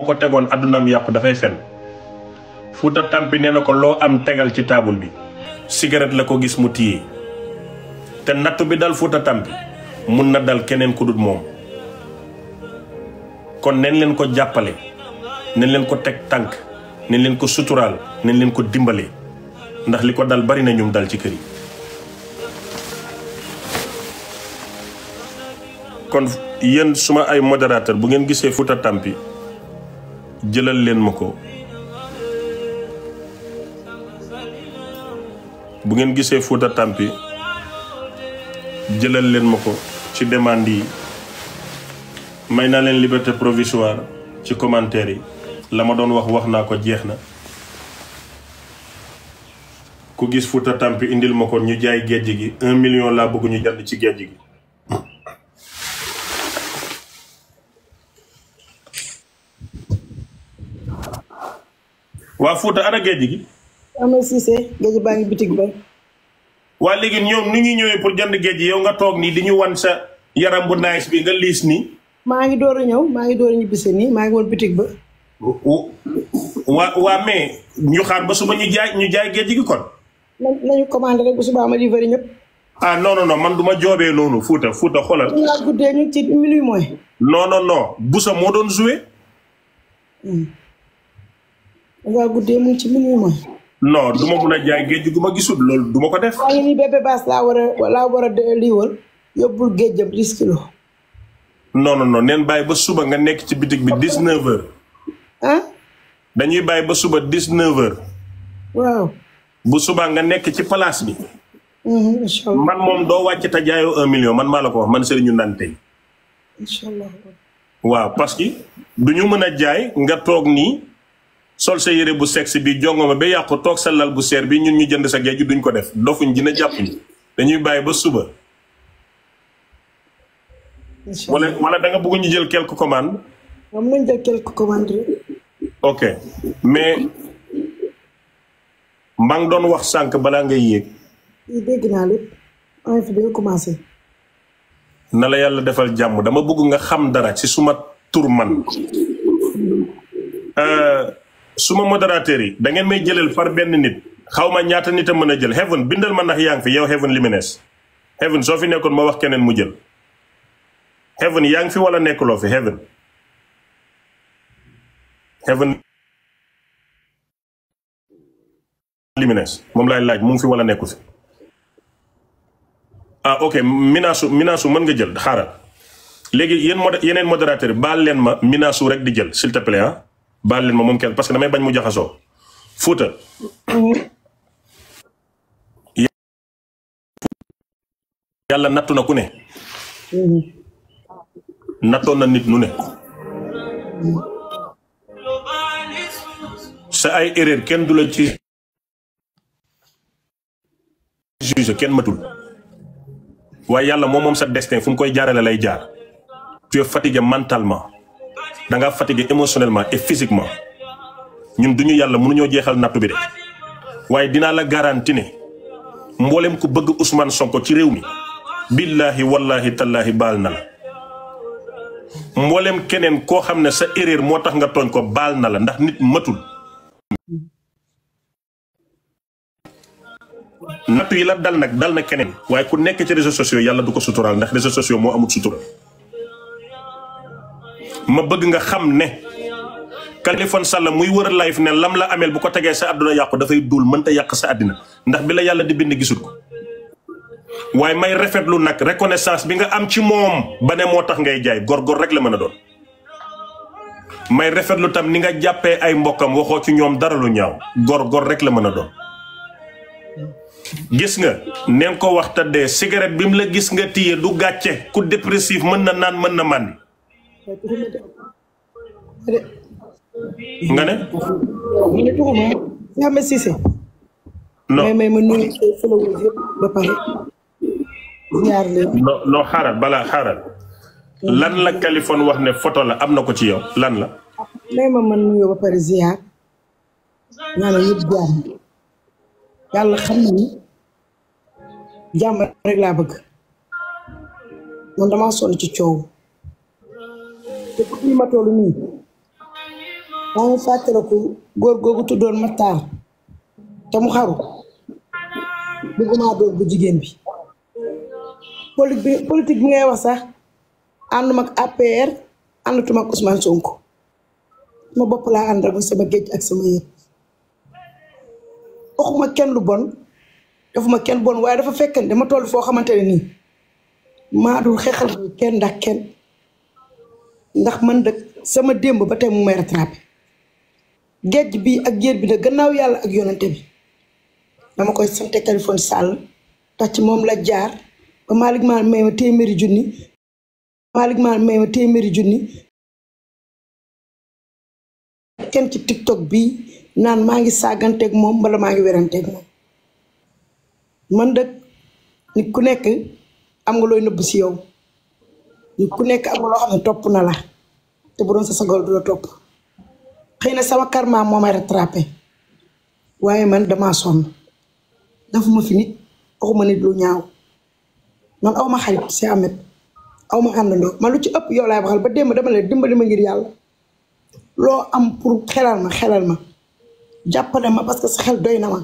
ko tegoon addunaam yàqu dafay fen Fouta Tampi nee na ko loo am tegal ci taabul bi cigarette la ko gis mu téye te nattu bi dal Fouta Tampi mun na dal keneen ku dul moom kon neen leen ko jàppale neen leen ko teg tànk neen leen ko suturaal neen leen ko dimbale ndax li ko dal bari na ñum dal ci kër yi kon yéen suma ay modérateur bu ngeen gisee Fouta Tampi jëlal leen ma ko bu ngeen gisee Fouta Tampi jëlal leen ma ko ci demande yi may naa leen liberté provisoire ci commentaire yi la ma doon wax naa ko jeex na ku gis Fouta Tampi indil ma ko ñu jaay géej gi 1 million laa bëgg ñu jënd ci géej gi waa Fouta ana géej gi Ama Cissé géej baa ngi bitig ba waa léegi ñoom nu ñuy ñëwee pour jënd géej yow nga toog nii di ñu wan sa yaram bu nice bi nga liis nii maa ngi door a ñëw maa ngi door a ñibbise nii maa ngi woon bitig ba waa mais ñu xaar ba suba ñu jaay géej gi kon nañu commandé rek bu subaa ma livré ñëpp ah non man duma joobee noonu Fouta xoolal ñu laa guddee ñu ci minuit mooy non Boussa moo doon joué dangaa guddee mu ci minuit mooy non duma mun a jaay géej gu ma gisul loolu duma ko def maa ngi nii bébé baas laa war a liiwal yóbbul géejam 10 kilos non neen bàyyi ba suba nga nekk ci bitig bi 19h ah dañuy bàyyi ba suba 19h waaw bu suba nga nekk ci place bi inshallah man moom doo wàcc te jaayoo 1 million man maa la ko wax man Serigne Ndane tey inshallah waaw parce que duñu mën a jaay nga toog nii sol sa yére bu sexe bi jongoma ba yàqu toog sa lal bu seer bi ñun ñu jënd sa géej duñ ko def dofuñ dina jàpp ñu dañuy bàyyi ba suba wala da nga bëgg ñu jël quelques commandes am nañ jël quelques commandes ok mais maa ngi doon wax sànq balaa ngay yéeg dégg naa lépp en fi dañu commencé na la yàlla defal jàmm dama bëgg nga xam dara ci suma tur man suma modérateur yi da ngeen may jëlal par benn nit xaw ma ñaata nit a mën a jël Heaven bindal ma ndax yaa ngi fi yow Heaven Limenes Heaven soo fi nekkoon ma wax keneen mu jël Heaven yaa ngi fi wala nekkuloo fi Heaven Limenes moom laay laaj mu ngi fi wala nekku fi ah ok Minasu mën nga jël xaaral léegi yeneen modérateur yi baal leen ma Minasu rek di jël s'il te plaît ah baal leen ma moom kenn parce que damay bañ mu jaxasoo Fouta yàlla nattu na ku ne nattoon na nit nu ne sa ay erreur kenn du la ci juge kenn matul waaye yàlla moom sa destin fu mu koy jaarale lay jaar tu es fatigué mentalement da nga fatigué émotionnellement et physiquement ñun duñu yàlla mënuñoo jeexal nattu bi de waaye dinaa la garanti ne mboolem ku bëgg Ousmane Sonko ci réew mi billahi wallahi tallahi baal na la mboolem keneen koo xam ne sa erreur moo tax nga tooñ ko baal na la ndax nit matul nattu yi la dal nag dal na keneen waaye ku nekk ci réseaux sociaux yàlla du ko suturaal ndax réseaux sociaux moo amul sutura ma bëgg nga xam ne Kaliphone Sall muy wër live ne lam la ameel bu ko tegee sa àdduna yàqu dafay duul mënta yàq sa àddina ndax bi la yàlla di bind gisul ko waaye may rafetlu nag reconnaissance bi nga am ci moom ba ne moo tax ngay jaay góor rek la mën a doon may rafetlu tam ni nga jàppee ay mbokkam waxoo ci ñoom dara lu ñaaw góor rek la mën a doon gis nga neen ko wax tëddee cigarette bi mu la gis nga téye du gàcce ku dépressif mën na naan mën na màndi nga ne Ama Cissé non may ma nuyu followers yëpp ba pare ñaar leen non xaaral lan la Kaliphone wax ne photo la am na ko ci yow lan la may ma nuyoo ba pare ziar ñaanal ñëpp jàmm yàlla xam na ni jàmm rek laa bëgg man damaa sonn ci coow te pour ñu ma toll nii maa ngi fàttaliku góor googu tuddoon Matar te mu xaru bëgguma doon bu jigéen bi politique bi ngay wax sax ànduma ak APR àndatuma ak Ousmane Sonko ma bopp laa ànd ak sama géej ak sama yëg waxuma kenn lu bon defuma kenn bon waaye dafa fekk dama toll foo xamante ne nii maa dul xeexal kenn ndax kenn ndax man dëkk sama démb ba tey mu may rattrapé géej bi ak géej bi de gannaaw yàlla ak yonante bi dama koy sante Kaliphone Sall tax ci moom la jaar ba Malick Ma may ma téeméeri junni kenn ci TikTok bi naan maa ngi saaganteeg moom wala maa ngi weranteeg moom man dëkk nit ku nekk am nga looy nëbb si yow nit ku nekk am nga loo xam ne topp na la te bu doon sa sagol du la topp xëy na sama karma moo may rattrapé waaye man damaa sonn dafuma fi nit waxuma nit lu ñaaw man awma xarit si Ahmed awma àndandoo man lu ci ëpp yow laay waxal ba démb dama leen dimbali ma ngir yàlla loo am pour xelal ma jàppale ma parce que sa xel doy na ma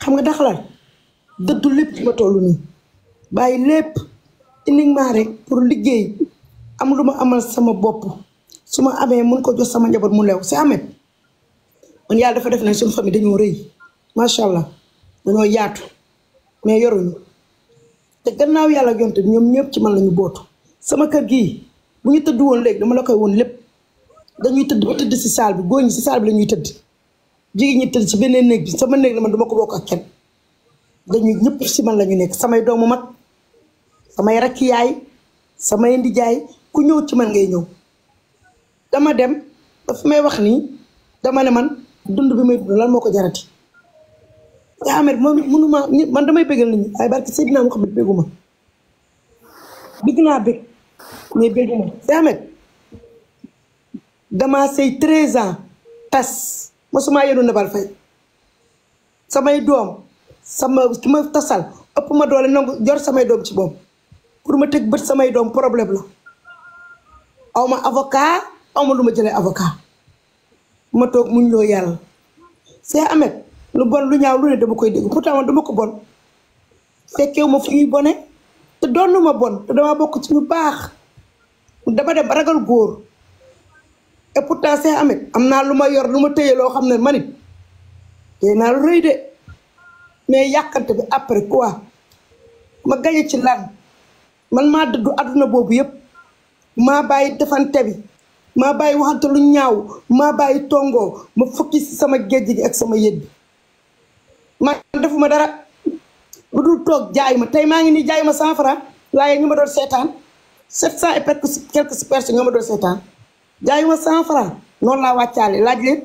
xam nga daxalal dëddu lépp ci ma tollu nii bàyyi lépp uniquement rek pour liggéey am lu ma amal sama bopp su ma amee mun ko jox sama njaboot mu leew si Ahmed man yàlla dafa def nañ suñu famille dañoo rëy macha allah dañoo yaatu mais yoruñu te gannaaw yàlla yonte ñoom ñëpp ci man lañu bootu sama kër gii bu ñu tëdd woon léegi dama la koy woon lépp dañuy tëdd ba tëdd si saal bi góor ñi si saal bi la ñuy tëdd jigéen ñi tëdd si beneen néeg bi sama néeg la man duma ko bokk ak kenn dañuy ñëpp si man la ñu nekk samay doomu mag samay rakki yaay samay ndijaay ku ñëw ci man ngay ñëw dama dem ba fi may wax nii dama ne man dund bi may dund lan moo ko jarati yaa Ahmed moom mënuma man damay bégal nit ñi ay barki Seydina Muhammad béguma bëgg naa bég mais béguma yaa Ahmed dama sëy 13 ans tas mosuma yenu nebal fay samay doom sama ki ma tasal ëpp ma doole nangu jor samay doom ci moom pour ma teg bët samay doom problème la aw ma avocat aw ma lu ma jëlee avocat ma toog muñ loo yàlla c'est Ahmed lu bon lu ñaaw lu ne dama koy dégg pourtant man dama ko bon fekkewu ma fu ñuy bone te doonu ma bon te dama bokk ci ñu baax dama dem ragal góor et pourtant c'est Ahmed am naa lu ma yor lu ma téye loo xam ne manit téye naa lu rëy de mais yàqante bi après quoi ma gañe ci lan man maa dëddu àdduna boobu yëpp maa bàyyi defante bi maa bàyyi waxante lu ñaaw maa bàyyi tongoo ma fukki si sama géej gi ak sama yët bi man defuma dara lu dul toog jaay ma tey maa ngi nii jaay ma 100 francs laaye ñu ma doon seetaan 700 et quelques personnes ñoo ma doon seetaan jaay ma 100 francs noonu laa wàccaale laaj leen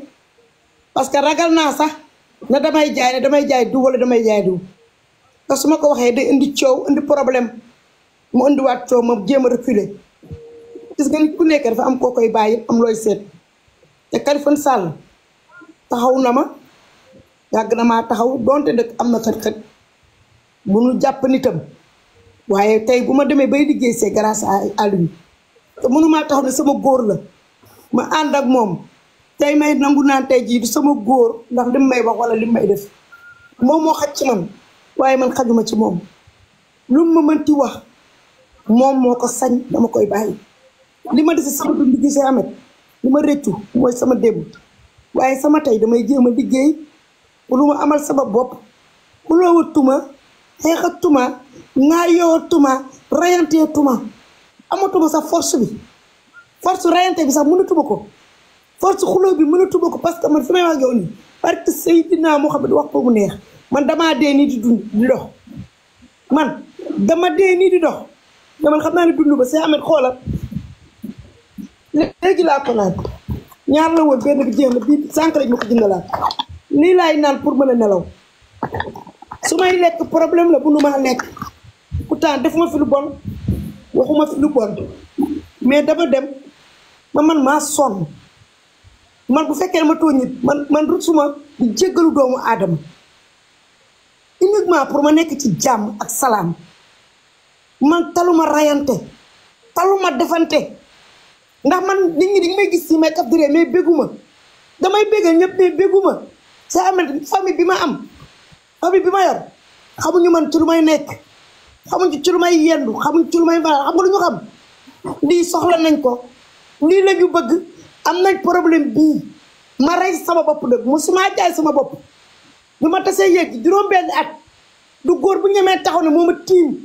parce que ragal naa sax na damay jaay du wala damay jaay du parce que su ma ko waxee day indi coow indi problème mu indiwaat coow ma jéem a reculer gis nga nit ku nekk dafa am koo koy bàyyi am looy seet te Kaliphone Sall taxaw na ma yàgg na maa taxaw donte dëkk am na xët-xët bu nu jàpp nitam waaye tey bu ma demee bay liggéey c'est grâce à lui te mënumaa taxaw ne sama góor la ma ànd ak moom tey may nangu naan tey jii du sama góor ndax lim may wax wala lim may def moom moo xaj ci man waaye man xajuma ci moom lu ma mënti wax moom moo ko sañ dama koy bàyyi li ma dese sama dund gi see Ahmed li ma rëccu mooy sama démb waaye sama tey damay jéem a liggéey lu ma amal sama bopp bu loowatuma xeexatuma ŋaayootuma rayanteetuma amatuma sax force rayante bi sax mënatuma ko force xuloo bi mënatuma ko parce que man fi may wax yow nii parce que Seydina Muhammad wax ko mu neex man damaa dee nii di dund di dox man dama dee nii di dox te man xam naa ne dund ba see Ahmed xoolal léegi laa ko naan ñaar la woon benn bi jéem a bii sànq lañ ma ko jëndalaat lii laay naan pour mën a nelaw su may lekk problème la bu nu maa lekk pourtant defuma fi lu bon waxuma fi lu bon mais dama dem man maa sonn man bu fekkee ma tooñ nit man rusuma di jéggalu doomu aadama uniquement pour ma nekk ci jàmm ak salaam man taluma rayante taluma defante ndax man nit ñi dañ may gis si may kaf diree mais bégguma damay béggal ñëpp mais bégguma c'est amel famille bi ma am famille bi ma yor xamuñu man ci lu may nekk xamuñu ci lu may yendu xamuñu ci lu may faral xam nga lu ñu xam lii soxla nañ ko lii la ñu bëgg am nañ problème bii ma rey sama bopp nag musuma jaay sama bopp bi ma tasee yéeg juróom-benn at du góor bu ñemee taxaw ne moo ma tiim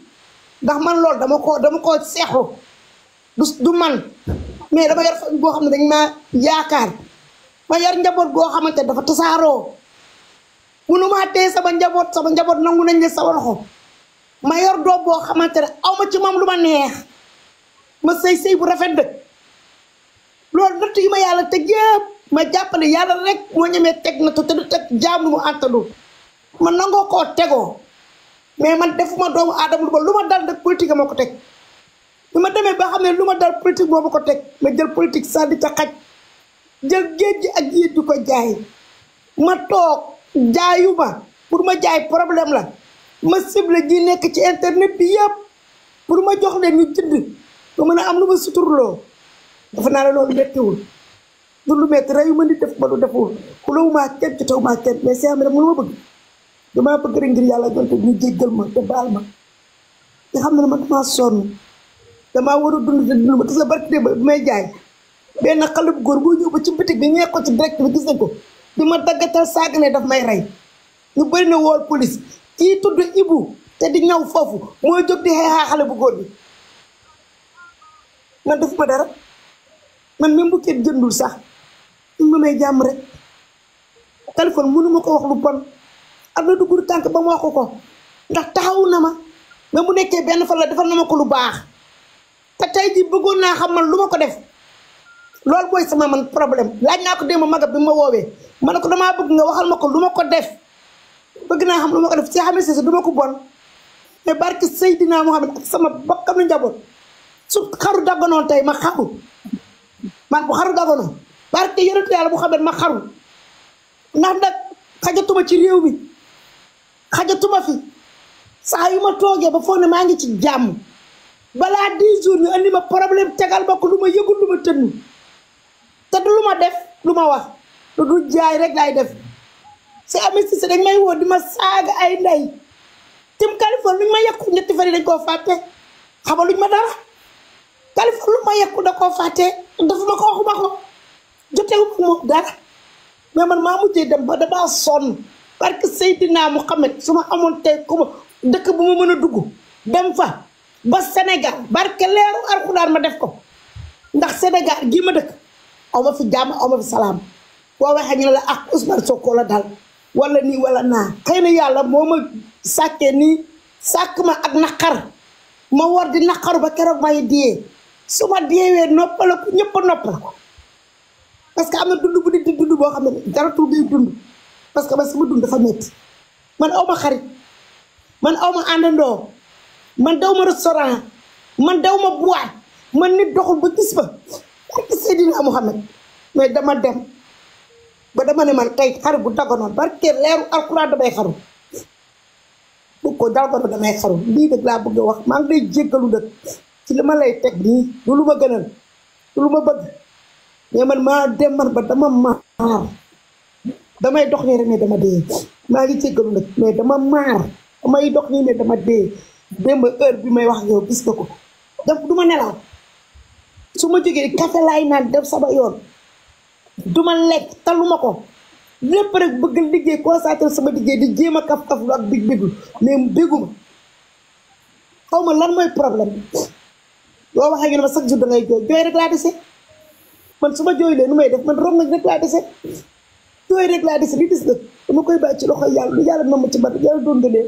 ndax man loolu dama ko seexlu du man mais dama yor famille boo xam ne dañ maa yaakaar ma yor njaboot goo xamante dafa tasaaroo munumaa tee sama njaboot nangu nañ ne sama loxo ma yor doom boo xamante ne aw ma ci moom lu ma neex ma sëy bu rafet dëkk loolu natt yi ma yàlla teg yëpp ma jàppale yàlla rek moo ñemee teg na te du teg jaam lu mu àttanu ma nangoo koo tegoo mais man defuma doomu aadama lu ma dal nag politique moo ko teg bi ma demee ba xam ne lu ma dal politique moo ma ko teg ma jël politique sànni ca xaj jël géej gi ak yéet di ko jaay ma toog jaayuma pour ma jaay problème la ma cible ji nekk ci internet bi yëpp pour ma jox leen ñu jënd ba mën a am lu ma suturloo dafa naa la loolu mettiwul du lu metti reyu ma nit def ma lu deful xulawumaa kenn ci taw maa kenn mais c'est am rek mënu ma bëgg damaa bëgg rek ngir yàlla jonte ñu jéggal ma te baal ma te xam ne man damaa sonn damaa war a dund te dund ma gis nga barki démb bi may jaay benn xale bu góor boo ñëw ba ci bitig bi ñee ko ci direct bi gis nañ ko di ma daggatal saag ne daf may rey ñu bëri na wool police kii tudd Ibu te di ñëw foofu mooy jóg di xeexaa xale bu góor bi man def ma dara man même bu kenn jëndul sax ñu ma may jàmm rek téléphone mënu ma ko wax lu bon am na duggur tànk ba mu wax ko ndax taxawu na ma même bu nekkee benn fan la defal na ma ko lu baax te tey jii bëggoon naa xam man lu ma ko def loolu mooy sama man problème laaj naa ko démb magab bi ma woowee ma ne ko damaa bëgg nga waxal ma ko lu ma ko def bëgg naa xam lu ma ko def si xam ne du ma ko bon mais barki Seydina Muhammad ak sama bakkanu njaboot su xaru dagganoon tey ma xaru man bu xaru dagganoon barki yonent yàlla bu xam ne ma xaru ndax nag xajatuma ci réew mi xajatuma fi saa yu ma toogee ba foog ne maa ngi ci jàmm balaa 10 jours ñu andi ma problème tegal ma ko lu ma yëgul lu ma tënnu te du lu ma def lu ma wax lu du jaay rek laay def si amee si dañ may woo di ma saaga ay ndey tim Kaliphone luñ ma yekku ñetti fan yi dañ koo fàtte xama luñ ma dara Kaliphone lu ma yekku da koo fàtte dafa ma ko waxuma ko jotewu ko moom dara mais man maa mujjee dem ba damaa sonn parce que Seydina Muhammad su ma amoon tey ku ma dëkk bu ma mën a dugg dem fa ba Sénégal barke leeru alxuraan ma def ko ndax Sénégal gii ma dëkk aw ma fi jàmm aw ma fi salaam boo waxee ñu ne la ak Ousmane Sonko la dal wala nii wala naa xëy na yàlla moo ma sàkkee nii sàkk ma ak naqar ma war di naqaru ba keroog may diyee su ma diyeewee noppala ko ñëpp a noppal ko parce que am na dund bu nit di dund boo xam ne jaratul ngay dund parce que ba sama dund dafa métti man aw ma xarit man aw ma àndandoo man daw ma restaurant man daw ma boîte man nit doxul ba gis ba barke Seydina Muhammad mais dama dem ba dama ne man tey xaru bu dagganoon barke leeru alxuraan damay xaru bu ko dagganoon damay xaru lii nag laa bëgg a wax maa ngi lay jéggalu nag ci li ma lay teg nii du lu ma gënal du lu ma bëgg mais man maa dem man ba dama maar damay dox nii rek ne dama dee maa ngi jéggalu nag mais dama maar damay dox nii ne dama dee démb heure bi may wax yow gis nga ko def du ma nelaw su ma jógee café laay naan def sama yoon du ma lekk taluma ko lépp rek bëgg liggéey concentré sama liggéey di jéem a kaf-kaf lu ak big biglu mais béguma xaw ma lan mooy problème yoo waxee ngi ne ma chaque jour da ngay jooy rek laa dese man su ma jooylee nu may def man rom nag rek laa dese jooy rek laa dese li dis nag dama koy bàyyi ci loxoy yàlla lu yàlla na ma ci bat yàlla doon dalee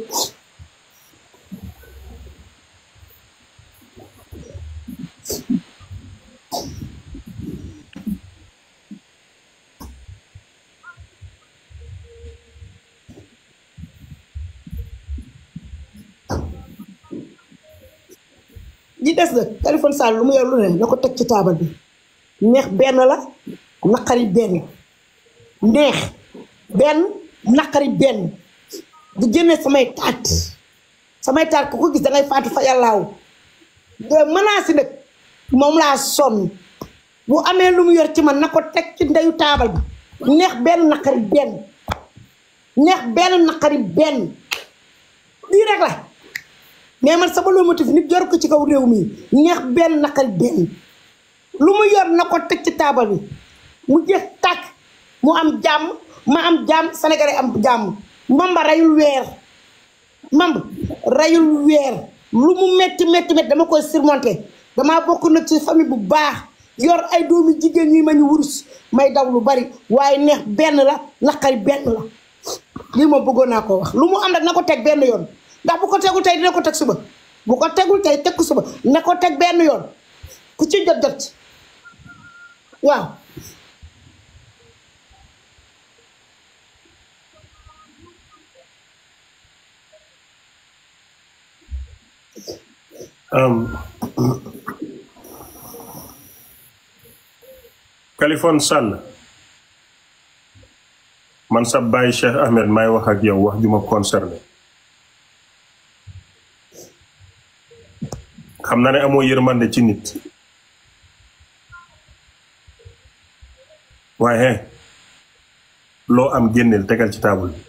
li des nag Kaliphone Sall lu mu yor lu ne na ko teg ci taabal bi neex benn la naqari benn neex benn naqari benn di génne samay taat ku ko gis dangay faatu fa yàllaaw de menace nag moom laa sonn bu amee lu mu yor ci man na ko teg ci ndeyu taabal bi neex benn naqari benn neex benn naqari benn lii rek la mais man sama lomotif nit yor ko ci kaw réew mi neex benn naqari benn lu mu yor na ko teg ci taabal bi mu jeex tàkk mu am jàmm ma am jàmm Sénégalais am jàmm Mamba rayul weer Mamba rayul weer lu mu metti dama koy surmonter damaa bokk nag ci famille bu baax yor ay doomi jigéen ñi ma ñu wurus may daw lu bari waaye neex benn la naqari benn la lii moom bëggoon naa ko wax lu mu am rek na ko teg benn yoon ndax bu ko tegul tey dina ko teg suba bu ko tegul tey teg ko suba na ko teg benn yoon ku ci jot ci waaw Kaliphone Sall man sa baay Cheikh Ahmed may wax ak yow wax ju ma concerné xam naa ne amoo yërmande ci nit waaye loo am génneel tegal ci taabul bi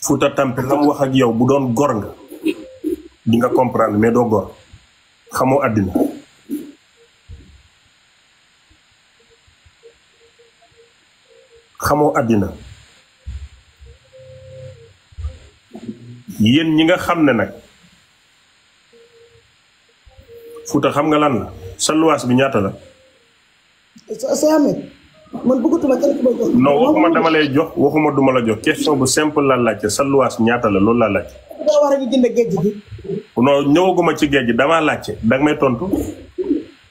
Fouta Tampi lam wax ak yow bu doon gor nga di nga comprendre mais doo gor xamoo àddina xamoo àddina yéen ñi nga xam ne nag Fouta xam nga lan la sa luwaas bi ñaata la. Cheikh Ahmed man bëggatuma kenn ku ma jox. non waxuma dama lay jox waxuma duma la jox question bu simple la laajte sa luwaas ñaata la loolu laa laajte. daa war a ñu jënd géej gi. non ñëwaguma ci géej gi damaa laajte danga may tontu.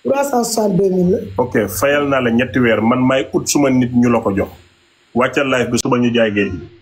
362 000 la. ok fayal naa la ñetti weer man may ut suma nit ñu la ko jox wàccal live bi suba ñu jaay géej gi.